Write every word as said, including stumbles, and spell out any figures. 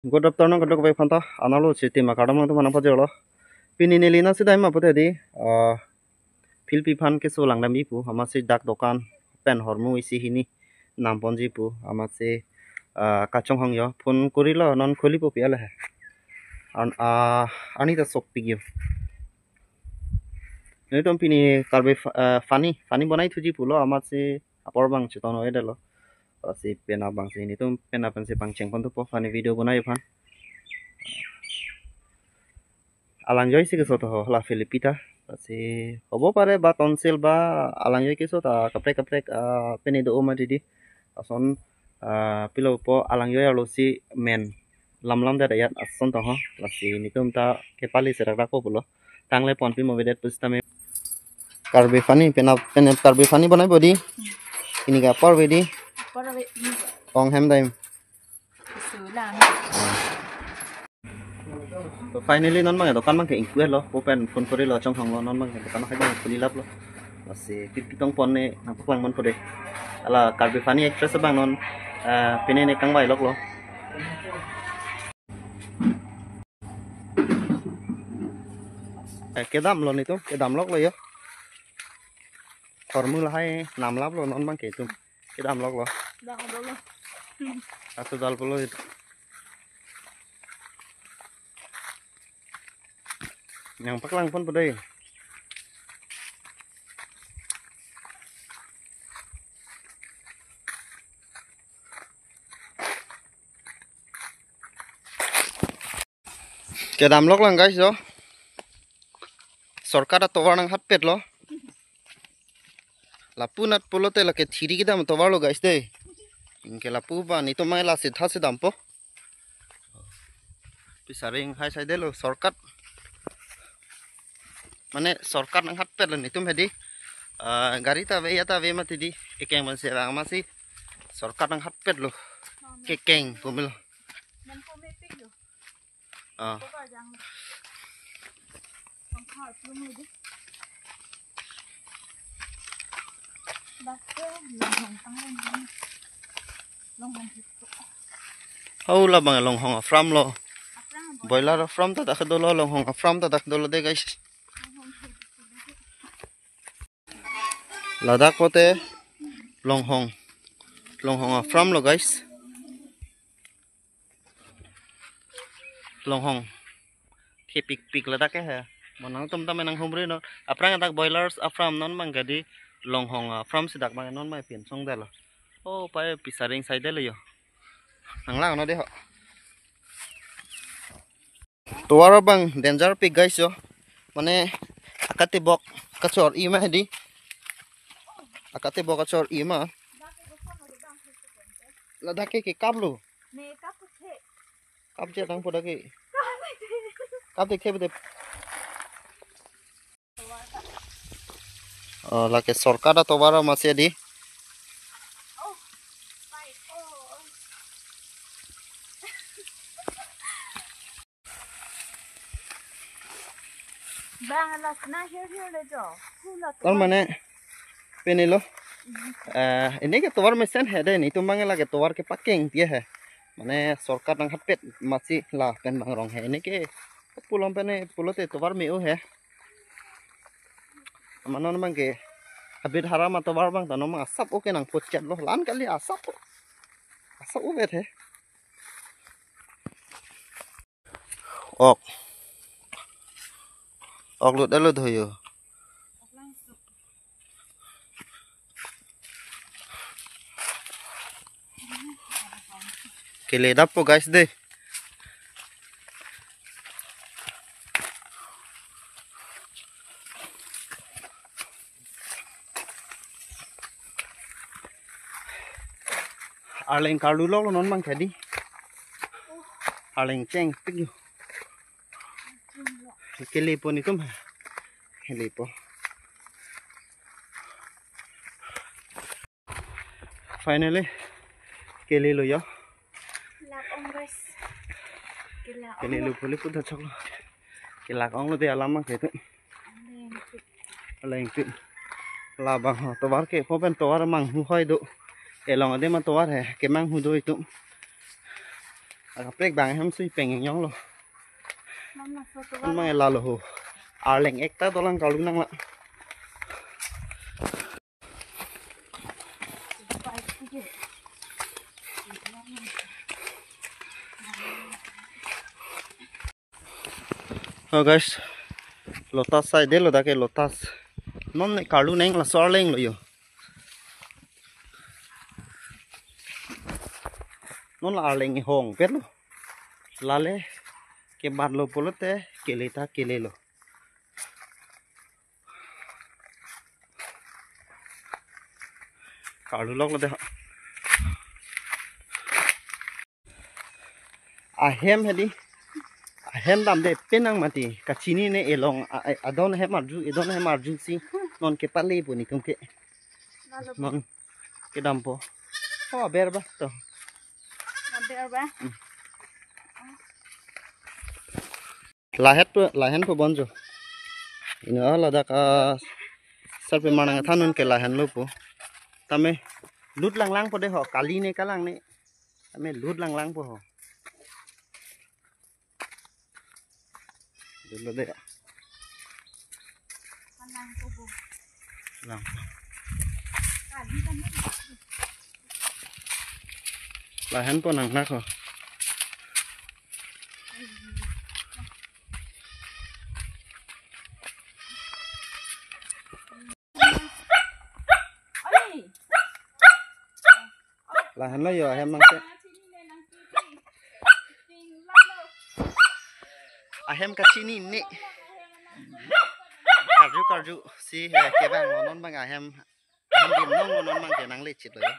Good afternoon, kadokave aphanta. Analo si tema kardom nangtum aphan pajirlo. Pini neli nangsi dam apot hedi, ah, Philip aphan keso langdamji pu, amatsi dak dokan pen hormu isi hini namponji pu, amatsi, ah, kachonghong jo. Phone korilo, non kholipo pu ale he. An, ah, ani ta sokpik jo. Nelitum pini Karbi fa-, ah, funny, funny bonai thuji pulo, amatsi apor abang chetong noi detlo. Lasi penap abangsi nelitum penap pensi pangcheng pon thupo, funny video bonai aphan. Alangjoi si keso to ho, la Philip ta. Lasi hobo pare ba tonsil ba alangjoi keso ta kaprek kaprek, ah, pine do-o ma didi. Lason, ah, pilopo alangjoi arlo si men lamlam det ayat ason to ho. Lasi nelitum ta kepali serak rak po pulo. Tangle ponpi mo vedet pusitame. Karbi funny, penap, penap Karbi funny bonai bodi. Ini ke apor bedi. Apor bedi. Ong hem daim. Sulang. To finally non abang dokan abang ke ingkue lo, pu pen phone korilo, chonghonglo, non abang ke dokan hai abang kholi laplo. Lasi pit pitong pon ne nangpaklang mon pode. Ala Karbi funny actress abang non, eh, pine ne kangvai loklo. Eh, kedamlo nelitum, kedam loklo jo. Hormu lahai namlaplo non abang ke itum. Kedam loklo. Dak dolo. Atu dal pulo itum. Nangpaklang pon pode. Kedam loklang guys jo. Sorkar atovar nanghatpetlo. Lapu nat pulote lake thiri kedam atovar lo guys de. Anke lapu ba nelitum mai lasi thasi dampo. Pisaring hai saidelo sorkar. Mane sorkar nanghatpetlo nelitum hedi. Ah, gari ta ave ya ta ave mati di. Kekeng pensi vang amatsi sorkar nanghatpetlo. Kekeng pu melo. Ah. Hau labang longhong a-farm lo. Boiler a-farm ta dak dolo, longhong a-farm ta dak dolo de guys. Ladak pote longhong. Longhong a-farm lo guys. Longhong. Thepikpik ladak ke he. Mo nangtum tame nanghumri non. Aphrang dak boilers a-farm non abang ke di longhong a-farm si dak abang non mai pinsong detlo. Oh, pai pisaring saidelo jo. Nanglang no de ho. Tovar abang danger pik guys jo. Mane akatebok kachor-i ma hedi. Akatebok kachor-i ma. Ladak ke ke kaplo. Ne kap ke. Kap je tang poda ke. Kap de ke de. Oh, lake sorkar atovar amatsi di. Bang alas na hir hir le jo. Hula to. Tar mane pini lo. Eh, ini ke tovar mesen he de, nelitum abang lake tovar kepakeng dia he. Mane sorkar nanghatpet amatsi lapen bang rong he. Ini ke pulo pen pulote tovar me-o he. Mane non abang ke habit haram atovar abang ta non abang asap o ke nangpochet lo, la-an kali asap o. Asap o vet he. Ok. Ok lut alo dhoyo. Kele dappo guys de. Arleng karlu lok lo non abang ke di. Arleng chengpik jo. Kelepo nelitum. Kelepo. Finally kelelo jo. Kelak ong guys. Kelak ong. Kelelo pule puta choklo. Kelak onglo de alam abang ke itum. Aleng pit. Labang ho tovar ke po pen tovar manghu hoi do. Elong ade ma tovar he kemanghu do itum. Kaprek bang hem sui peng yong lo. Mama foto. An mang lalo ho. Arleng ekta dolang kalu nang la. Oh guys, lotus sai de lo dak ke lotus. Non ne kalu neng laso arleng lo yo. Non la arleng hong pet lo. Lale ke bat lo pulote kele ta kele lo. Kalu lok lo de. Ahem hedi. Ahem dam de penang mati. Kachinine elong a-, a-, adon hem arju, edon hem arju si non kepale pu netum ke. Non kedampo. Oh, ber ba to. Ber ba. Hmm. Lahet pu, lahen pu bonjo. Ino ladak a sarpi manang thanun ke lahen lo pu. Tame lut langlang po de ho, kali ne kalang ne. Tame lut langlang po ho. Dulu de. Lang. Lahen po nang nak ho. Lahen lo yo ahem mang ke. Ahem kachinine. Karju karju si, eh, kevang lo non bang ahem. Ahem dim nong lo non bang ke nang lechit lo yo.